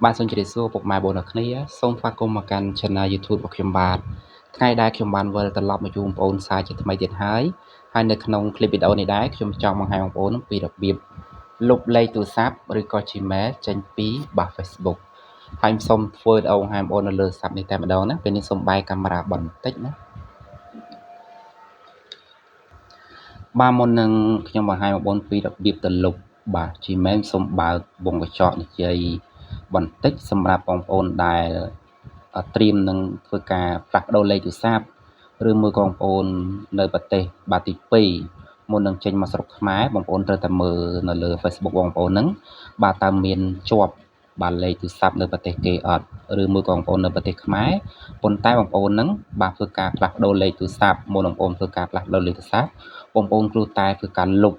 បាទសូមជម្រាបសួរពុកម៉ែបងប្អូនអរគ្នាសូមស្វាគមន៍មកកាន់ Channel YouTube របស់ខ្ញុំបាទថ្ងៃដែលខ្ញុំបានវិលត្រឡប់មកជួបបងប្អូនសារជាថ្មីទៀតហើយហើយនៅក្នុងคลิปវីដេអូនេះដែរខ្ញុំចង់បង្ហាញបងប្អូនអំពីរបៀបលុបលេខទូរស័ព្ទឬក៏ Gmail ចេញពីបាស Facebook ហើយសូមធ្វើវីដេអូបង្ហាញបងប្អូននៅលើទូរស័ព្ទនេះតែម្ដងណាពេលនេះសូមបែរកាមេរ៉ាបន្តិចណាបាទមុននឹងខ្ញុំបង្ហាញបងប្អូនពីរបៀបទៅលុបបាទ Gmail សូមបើកវងកញ្ចក់និយាយបន្តិចសម្រាប់បងប្អូនដែលត្រៀមនឹងធ្វើការផ្លាស់ប្ដូរលេខទូរស័ព្ទឬមួយក៏បងប្អូននៅប្រទេសបាទទី2មុននឹងចេញមកស្រុកខ្មែរបងប្អូនត្រូវតែមើលនៅលើ Facebook បងប្អូនហ្នឹងបាទតើមានជាប់បាទលេខទូរស័ព្ទនៅប្រទេសគេអត់ឬមួយក៏បងប្អូននៅប្រទេសខ្មែរប៉ុន្តែបងប្អូនហ្នឹងបាទធ្វើការផ្លាស់ប្ដូរលេខទូរស័ព្ទមុនបងប្អូនធ្វើការផ្លាស់ប្ដូរលេខទូរស័ព្ទបងប្អូនគ្រូតែធ្វើការលុប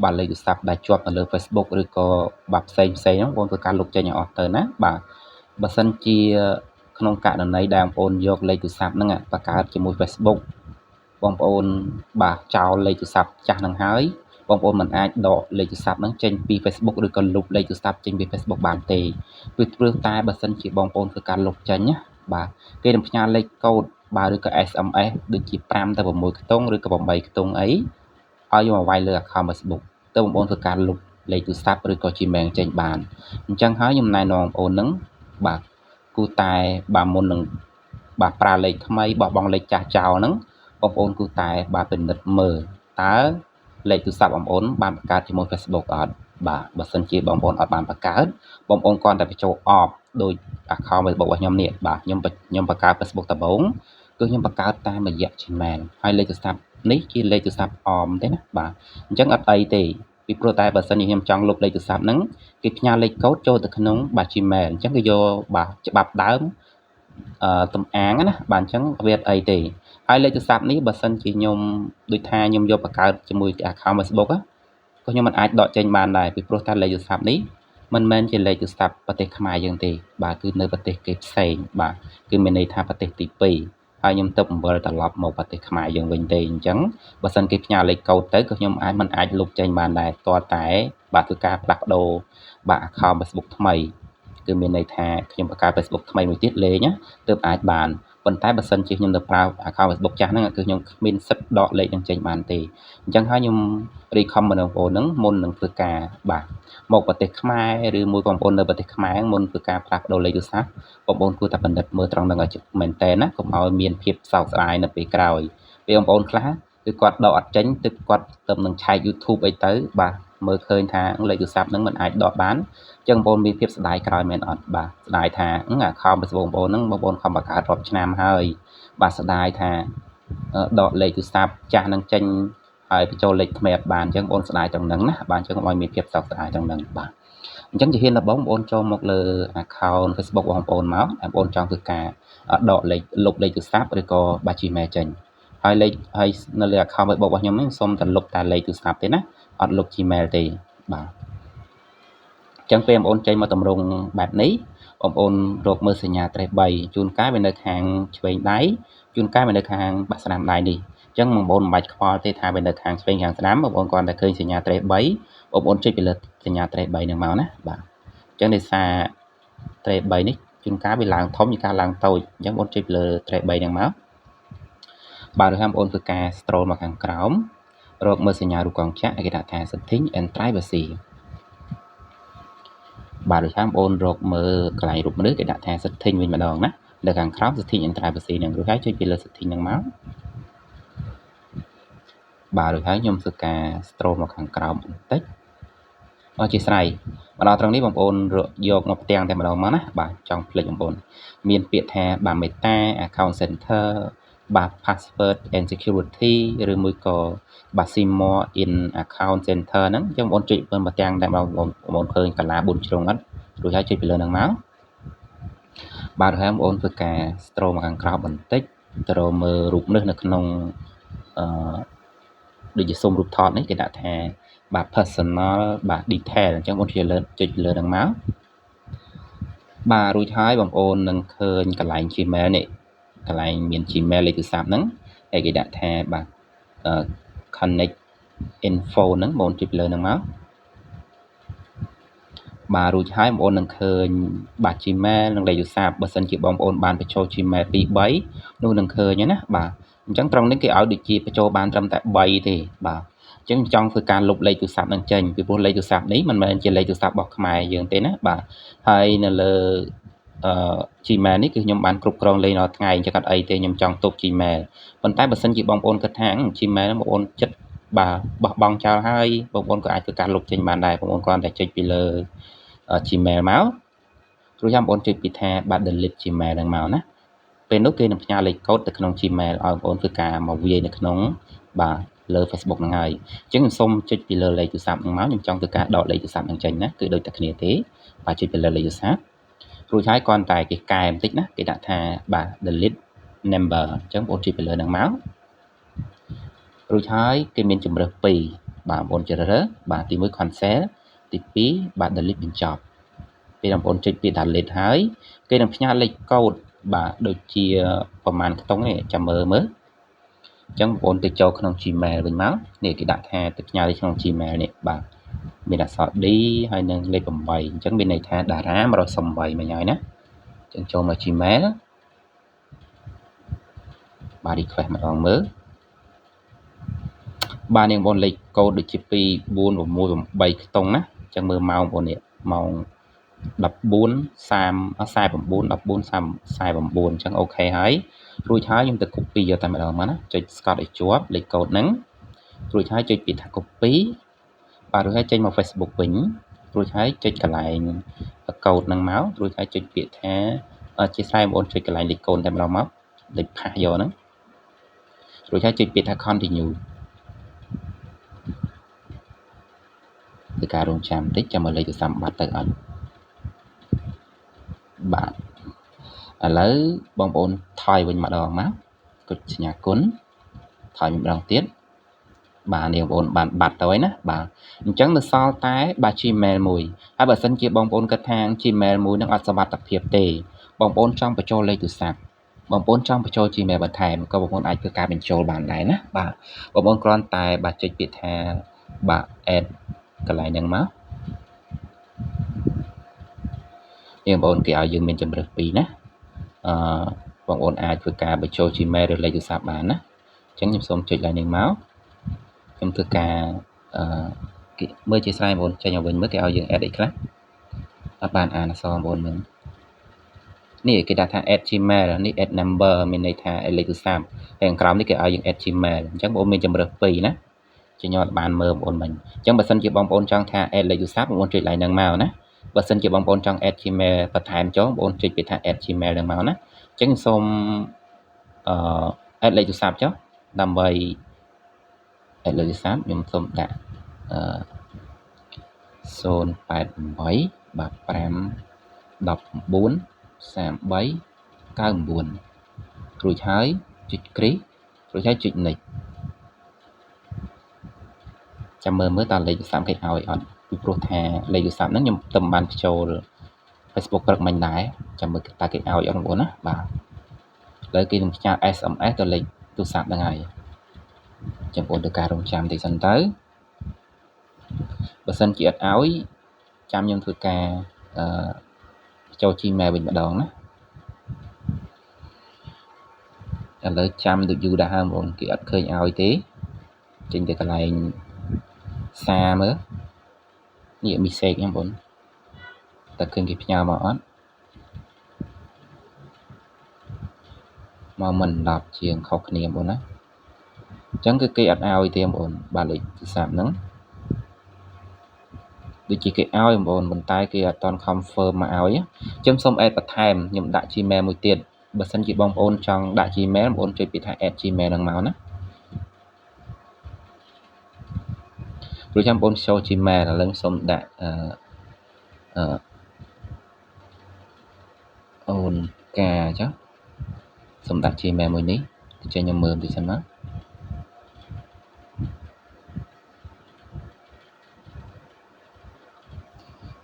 បាទលេខទូរស័ព្ទដែលជាប់នៅលើ Facebook ឬក៏បាទផ្សេងផ្សេងហ្នឹងបងប្អូនធ្វើការលុបចេញឲ្យអស់ទៅណាបាទបើសិនជាក្នុងករណីដែលបងប្អូនយកលេខទូរស័ព្ទហ្នឹងបង្កើតជាមួយ Facebook បងប្អូនបាទចោលលេខទូរស័ព្ទចាស់ហ្នឹងហើយបងប្អូនមិនអាចដកលេខទូរស័ព្ទហ្នឹងចេញពី Facebook ឬក៏លុបលេខទូរស័ព្ទចេញពី Facebook បានទេពីព្រោះតែបើសិនជាបងប្អូនធ្វើការលុបចេញណាបាទគេនឹងផ្ញើលេខកូដបាទឬក៏ SMS ដូចជា5ទៅ6ខ្ទង់ឬក៏8ខ្ទង់អីឲ្យយកមកវាយលើ account Facebook ទៅបងប្អូនធ្វើការលុបលេខទូរស័ព្ទឬក៏ Gmail ចេញបានអញ្ចឹងហើយខ្ញុំណែនាំបងប្អូនហ្នឹងបាទគូតែបាទមុននឹងបាទប្រើលេខថ្មីបោះបង់លេខចាស់ចោលហ្នឹងបងប្អូនគូតែបាទពិនិត្យមើលតើលេខទូរស័ព្ទបងប្អូនបានបង្កើតជាមួយ Facebook អត់បាទបើសិនជាបងប្អូនអត់បានបង្កើតបងប្អូនគ្រាន់តែបញ្ចូលអបដោយ account Facebook របស់ខ្ញុំនេះបាទខ្ញុំបង្កើត Facebook ដំបូងគឺខ្ញុំបង្កើតតាមរយៈ Gmail ហើយលេខទូរស័ព្ទនេះជាលេខទូរស័ព្ទអមទេណាបាទអញ្ចឹងអត់អីទេពីព្រោះតែបើសិនជាខ្ញុំចង់លុបលេខទូរស័ព្ទហ្នឹងគេផ្ញើលេខកូដចូលទៅក្នុងបាទ Gmail អញ្ចឹងគេយកបាទច្បាប់ដើមតំអាងណាបាទអញ្ចឹងវាអត់អីទេហើយលេខទូរស័ព្ទនេះបើសិនជាខ្ញុំដូចថាខ្ញុំយកបង្កើតជាមួយ account Facebook ក៏ខ្ញុំមិនអាចដកចេញបានដែរពីព្រោះតែលេខទូរស័ព្ទនេះមិនមែនជាលេខទូរស័ព្ទប្រទេសខ្មែរយើងទេបាទគឺនៅប្រទេសគេផ្សេងបាទគឺមានន័យថាប្រទេសទី2ហើយខ្ញុំទៅបង្វិលត្រឡប់មកប្រទេសខ្មែរយើងវិញទេអញ្ចឹងបើសិនគេផ្ញើលេខកូដទៅក៏ខ្ញុំអាចមិនអាចលុបចេញបានដែរទាល់តែបាទធ្វើការផ្លាស់ប្ដូរបាទ account Facebook ថ្មីគឺមានន័យថាខ្ញុំបង្កើត Facebook ថ្មីមួយទៀតលេងណាទើបអាចបានប៉ុន្តែបើសិនជាខ្ញុំទៅប្រើ account Facebook ចាស់ហ្នឹងគឺខ្ញុំគ្មានសិទ្ធិដកលេខនឹងចេញបានទេអញ្ចឹងហើយខ្ញុំ recommend បងប្អូនហ្នឹងមុននឹងធ្វើការបាទមកប្រទេសខ្មែរឬមួយបងប្អូននៅប្រទេសខ្មែរមុនធ្វើការផ្លាស់ប្ដូរលេខទូរស័ព្ទបងប្អូនគួរតែពិនិត្យមើលត្រង់ហ្នឹងឲ្យមែនតើណាកុំឲ្យមានភាពសោកស្ដាយនៅពេលក្រោយពេលបងប្អូនខ្លះគឺគាត់ដកអត់ចេញទើបគាត់ទៅនឹងឆែក YouTube អីទៅបាទមើលឃើញថាលេខទូរស័ព្ទហ្នឹងមិនអាចដកបានអញ្ចឹងបងប្អូនមានភាពស្ដាយក្រោយមែនអត់បាទស្ដាយថា account Facebook បងប្អូនហ្នឹងបងប្អូនខំបង្កើតរាប់ឆ្នាំហើយបាទស្ដាយថាដកលេខទូរស័ព្ទចាស់ហ្នឹងចេញហើយបញ្ចូលលេខថ្មីអត់បានអញ្ចឹងបងស្ដាយត្រង់ហ្នឹងណាបាទអញ្ចឹងកុំឲ្យមានភាពសោកស្ដាយត្រង់ហ្នឹងបាទអញ្ចឹងជាហ៊ានដំបូងបងប្អូនចូលមកលើ account Facebook របស់បងប្អូនមកបងប្អូនចង់ធ្វើការដកលេខលុបលេខទូរស័ព្ទឬក៏បាទ Gmail ចេញហើយលេខហើយនៅលើ account Facebook របស់ខ្ញុំហ្នឹងសូមតែលុបតែលេខទូរស័ព្ទទេណាអត់លុប Gmail ទេបាទអញ្ចឹងពេលបងប្អូនចេញមកតម្រង់បែបនេះបងប្អូនរកមើលសញ្ញាត្រេះ3ជួនកាលវានៅខាងឆ្វេងដៃជួនកាលវានៅខាងបាក់ស្នាមដៃនេះអញ្ចឹងបងប្អូនមិនបាច់ខ្វល់ទេថាវានៅខាងឆ្វេងខាងស្ដាំបងប្អូនគ្រាន់តែឃើញសញ្ញាត្រេះ3បងប្អូនចុចពីលើសញ្ញាត្រេះ3ហ្នឹងមកណាបាទអញ្ចឹងដោយសារត្រេះ3នេះជួនកាលវាឡើងធំជួនកាលឡើងតូចអញ្ចឹងបងប្អូនចុចពីលើត្រេះ3ហ្នឹងមកបាទឬហើយបងប្អូនធ្វើការ scroll មកខាងក្រោមរកមើលសញ្ញារូបកងចក្រគេដាក់ថា setting and privacy បាទដូចថាបងប្អូនរកមើលកន្លែងរូបមនុស្សគេដាក់ថា setting វិញម្ដងណានៅខាងក្រោម setting and privacy ហ្នឹងរួចហើយចុចពីលើ setting ហ្នឹងមកបាទរួចហើយខ្ញុំធ្វើការ scroll មកខាងក្រោមបន្តិចអរជាស្រ័យមកដល់ត្រង់នេះបងប្អូនយកមកផ្ទាំងតែម្ដងមកណាបាទចង់ភ្លេចបងប្អូនមានពាក្យថាបាទ Meta Account Center បាទ password and security ឬមួយក៏បាទ see more in account center ហ្នឹងអញ្ចឹងបងប្អូនចុចមើលមកទាំងតែបងប្អូនឃើញកាឡា4ជ្រុងអត់រួចហើយចុចពីលើហ្នឹងមកបាទហើយបងប្អូនធ្វើការ scroll មកខាងក្រោមបន្តិចទៅរកមើលរូបនេះនៅក្នុងអឺដូចជាសុំរូបថតនេះគេដាក់ថាបាទ personal បាទ detail អញ្ចឹងបងប្អូនលើចុចលើហ្នឹងមកបាទរួចហើយបងប្អូននឹងឃើញកន្លែង Gmail នេះកន្លែងមាន Gmail លេខទូរស័ព្ទហ្នឹងហើយគេដាក់ថាបាទ connect info ហ្នឹងបងចុចលើហ្នឹងមក បាទរួចហើយបងប្អូននឹងឃើញបាទ Gmail និងលេខទូរស័ព្ទបើសិនជាបងប្អូនបានបញ្ចូល Gmail 2 3នោះនឹងឃើញណាបាទអញ្ចឹងត្រង់នេះគេឲ្យដូចជាបញ្ចូលបានត្រឹមតែ3ទេបាទអញ្ចឹងចង់ធ្វើការលុបលេខទូរស័ព្ទនឹងចេញពីព្រោះលេខទូរស័ព្ទនេះមិនមែនជាលេខទូរស័ព្ទរបស់ខ្មែរយើងទេណាបាទហើយនៅលើអឺ Gmail នេះគឺខ្ញុំបានគ្រប់គ្រងលេងរាល់ថ្ងៃអញ្ចឹងអត់អីទេខ្ញុំចង់ទុក Gmail ប៉ុន្តែបើសិនជាបងប្អូនគិតថា Gmail ហ្នឹងបងប្អូនចិត្តបាទបោះបង់ចោលហើយបងប្អូនក៏អាចធ្វើការលុបចេញបានដែរបងប្អូនគ្រាន់តែចុចពីលើ Gmail មករួចហើយបងប្អូនចុចពីថាបាទ delete Gmail ហ្នឹងមកណាពេលនោះគេនឹងផ្ញើលេខកូដទៅក្នុង Gmail ឲ្យបងប្អូនធ្វើការមកវាយនៅក្នុងបាទលើ Facebook ហ្នឹងហើយអញ្ចឹងខ្ញុំសូមចុចពីលើលេខទូរស័ព្ទហ្នឹងមកខ្ញុំចង់ធ្វើការដកលេខទូរស័ព្ទហ្នឹងចេញណាគឺដូចតែគ្នាទេបាទចុចពីលើលេខទូរស័ព្ទរួចហើយគ្រាន់តែគេកែបន្តិចណាគេដាក់ថាបាទ delete number អញ្ចឹងបងប្អូនចុចពីលើហ្នឹងមករួចហើយគេមានជំរើស2បាទបងប្អូនជ្រើសរើសបាទទី1 cancel ទី2បាទ delete បញ្ចប់ពេលបងប្អូនចុចពាក្យ delete ហើយគេនឹងផ្ញើលេខកូដបាទដូចជាប្រហែលខ្ទង់នេះចាំមើលមើលអញ្ចឹងបងប្អូនទៅចូលក្នុង Gmail វិញមកនេះគេដាក់ថាទៅផ្ញើនៅក្នុង Gmail នេះបាទមានអក្សរ D ហើយនិងលេខ8អញ្ចឹងមានន័យថាតារា108មិញហើយណាអញ្ចឹងចូលមក Gmail បាទ request ម្ដងមើលបាទនាងបងលេខកូដដូចជា2 4 6 8ខ្ទង់ណាអញ្ចឹងមើលម៉ោងបងនេះម៉ោង14 30 49 14 30 49អញ្ចឹង OK ហើយរួចហើយខ្ញុំទៅ copy យកតែម្ដងមកណាចុចស្កត់ឲ្យជាប់លេខកូដហ្នឹងរួចហើយចុចពាក្យថា copy បាទរួចហើយចេញមក Facebook វិញរួចហើយចុចកន្លែងកូដហ្នឹងមករួចហើយចុចពាក្យថាជាស្រ័យបងប្អូនចុចកន្លែងលេខកូដតែម្ដងមកលេខ paste យកហ្នឹងរួចហើយចុចពាក្យថា continue គឺការរងចាំបន្តិចចាំមើលលេខទូរស័ព្ទបាត់ទៅអត់បាទឥឡូវបងប្អូនថយវិញម្ដងមកកុចសញ្ញាគុណថយម្ដងទៀតបាទនេះបងប្អូនបានបាត់ទៅហើយណាបាទអញ្ចឹងនៅសល់តែបាទ Gmail មួយហើយបើសិនជាបងប្អូនគិតថា Gmail មួយនឹងអត់សុវត្ថិភាពទេបងប្អូនចង់បញ្ចូលលេខទូរស័ព្ទបងប្អូនចង់បញ្ចូល Gmail បន្ថែមក៏បងប្អូនអាចធ្វើការបញ្ចូលបានដែរណាបាទបងប្អូនគ្រាន់តែបាទចុចពាក្យថាបាទ add កន្លែងហ្នឹងមកនេះបងប្អូនគេឲ្យយើងមានជម្រើសពីរណាអឺបងប្អូនអាចធ្វើការបញ្ចូល Gmail ឬលេខទូរស័ព្ទបានណាអញ្ចឹងខ្ញុំសូមចុចឡើងនេះមកខ្ញុំធ្វើការអឺគេមើលជាស្រ័យបងប្អូនចេញឲ្យវិញមើលគេឲ្យយើង add អីខ្លះអត់បានអានអក្សរបងប្អូនមើលនេះគេដាក់ថា add Gmail នេះ add number មានន័យថាលេខទូរស័ព្ទហើយខាងក្រោមនេះគេឲ្យយើង add Gmail អញ្ចឹងបងប្អូនមានជម្រើសពីរណាជាខ្ញុំអត់បានមើលបងប្អូនមិញអញ្ចឹងបើសិនជាបងប្អូនចង់ថា add លេខទូរស័ព្ទបងប្អូនចុចឡើងហ្នឹងមកណាបើសិនជាបងប្អូនចង់ add Gmail បន្ថែមចូលបងប្អូនចុចពាក្យថា add Gmail ហ្នឹងមកណាអញ្ចឹងសូមអឺ add លេខទូរស័ព្ទចុះដើម្បី add លេខទូរស័ព្ទខ្ញុំសូមដាក់អឺ088បាទ5 19 33 99រួចហើយចុចគ្រីសរួចហើយចុច next ចាំមើលមើលតើលេខទូរស័ព្ទគេឲ្យអត់ពីព្រោះថាលេខទូរស័ព្ទហ្នឹងខ្ញុំទើបបានបញ្ចូល Facebook ព្រឹកមិញដែរចាំមើលតើគេឲ្យអត់បងប្អូនណាបាទឥឡូវគេនឹងផ្ញើ SMS ទៅលេខទូរស័ព្ទហ្នឹងហើយចាំបងប្អូនធ្វើការរងចាំតិចសិនទៅបើសិនជាអត់ឲ្យចាំខ្ញុំធ្វើការអឺចូល Gmail វិញម្ដងណាឥឡូវចាំដូចយូរដែរហើយបងប្អូនគេអត់ឃើញឲ្យទេចេញទៅកន្លែងសារមើលនេះ message ខ្ញុំបងតើឃើញគេផ្ញើមកអត់មកមិន10ជាងខុសគ្នាបងណាអញ្ចឹងគឺគេអត់ឲ្យទេបងប្អូនបាទលេខទូរស័ព្ទហ្នឹងដូចជាគេឲ្យបងប្អូនប៉ុន្តែគេអត់ទាន់ confirm មកឲ្យអញ្ចឹងសូម add បន្ថែមខ្ញុំដាក់ Gmail មួយទៀតបើសិនជាបងប្អូនចង់ដាក់ Gmail បងប្អូនចុចពាក្យថា add Gmail ហ្នឹងមកណារួចចាំបងប្អូនចូល Gmail ឥឡូវសូមដាក់អឺអឺអូនកាចុះសូមដាក់ Gmail មួយនេះទៅចេញខ្ញុំមើលបន្តិចសិនមក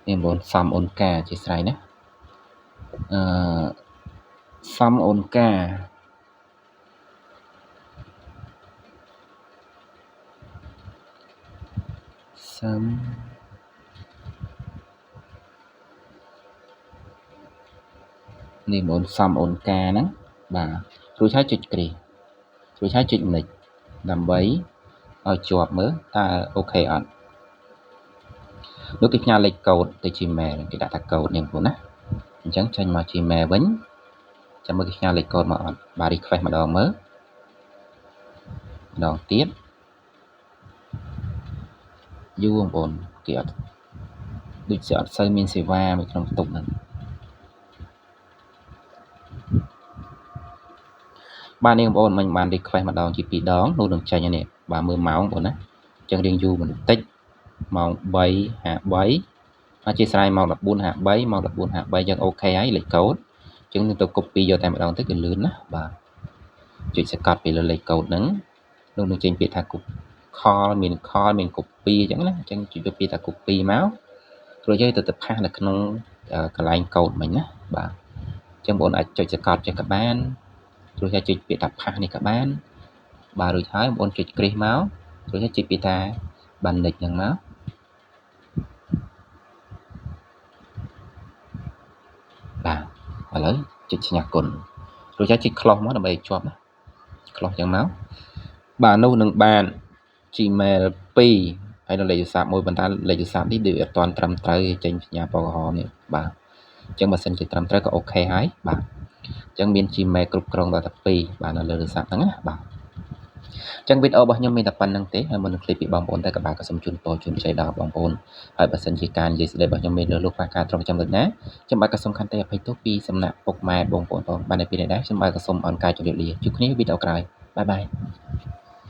នេះបងប្អូនសំអូនកាជាស្រ័យណាអឺសំអូនកាសំ នេះបងសំអូនកាហ្នឹងបាទរួចហើយចុចគ្រីសរួចហើយចុចនិចដើម្បីឲ្យជាប់មើលតើ OK អត់នោះគេផ្ញើលេខកូដទៅ Gmail គេដាក់ថាកូដនេះបងប្អូនណាអញ្ចឹងចេញមក Gmail វិញចាំមើលគេផ្ញើលេខកូដមកអត់បាទ request ម្ដងមើលម្ដងទៀតយូរបងប្អូនគេអត់ដូចជាអត់សូវមានសេវានៅក្នុងបន្ទប់ហ្នឹងបាទនេះបងប្អូនមិញបាន request ម្ដងជា2ដងនោះនឹងចេញនេះបាទមើលម៉ោងបងប្អូនណាអញ្ចឹងរៀងយូរបន្តិចម៉ោង3:53អធិស្ឋានម៉ោង14:53ម៉ោង14:53យើង OK ហើយលេខកូដអញ្ចឹងនឹងទៅ copy យកតែម្ដងទៅគឺលឿនណាបាទចុចសកាត់ពីលើលេខកូដហ្នឹងនោះនឹងចេញពាក្យថា call មាន call មាន copy អញ្ចឹងណាអញ្ចឹងចុចយកពាក្យថា copy មករួចហើយទៅ paste នៅក្នុងកន្លែងកូដមិញណាបាទអញ្ចឹងបងប្អូនអាចចុចសកាត់ចេះក៏បានរួចហើយចុចពាក្យថា paste នេះក៏បានបាទរួចហើយបងប្អូនចុចគ្រីសមករួចហើយចុចពាក្យថាបាននិចហ្នឹងមកបាទឥឡូវចុចសញ្ញាគុណរួចហើយចុច close មកដើម្បីឲ្យជាប់ណា close ចឹងមកបាទនោះនឹងបាន Gmail 2ហើយនៅលេខទូរស័ព្ទមួយប៉ុន្តែលេខទូរស័ព្ទនេះដូចអត់ទាន់ត្រឹមត្រូវចេញសញ្ញាពណ៌ក្រហមនេះបាទអញ្ចឹងបើសិនជាត្រឹមត្រូវក៏ OK ហើយបាទអញ្ចឹងមាន Gmail គ្រប់គ្រងដល់តែ2បាទនៅលើទូរស័ព្ទហ្នឹងណាបាទអញ្ចឹងវីដេអូរបស់ខ្ញុំមានតែប៉ុណ្្នឹងទេហើយមុននឹងឃ្លីបពីបងប្អូនតែក៏បាទក៏សូមជូនពរជូនជ័យដល់បងប្អូនហើយបើសិនជាការនិយាយស្ដីរបស់ខ្ញុំមានលើសលួសខ្វះការត្រង់ចំណុចណាខ្ញុំបាទក៏សូមខន្តីអភ័យទោសពីសំណាក់ពុកម៉ែបងប្អូនផងបាទនៅពេលនេះដែរខ្ញុំបាទក៏សូមអរគុណជម្រាបលាជួបគ្នាវីដេអូក្រោយបាយបាយ។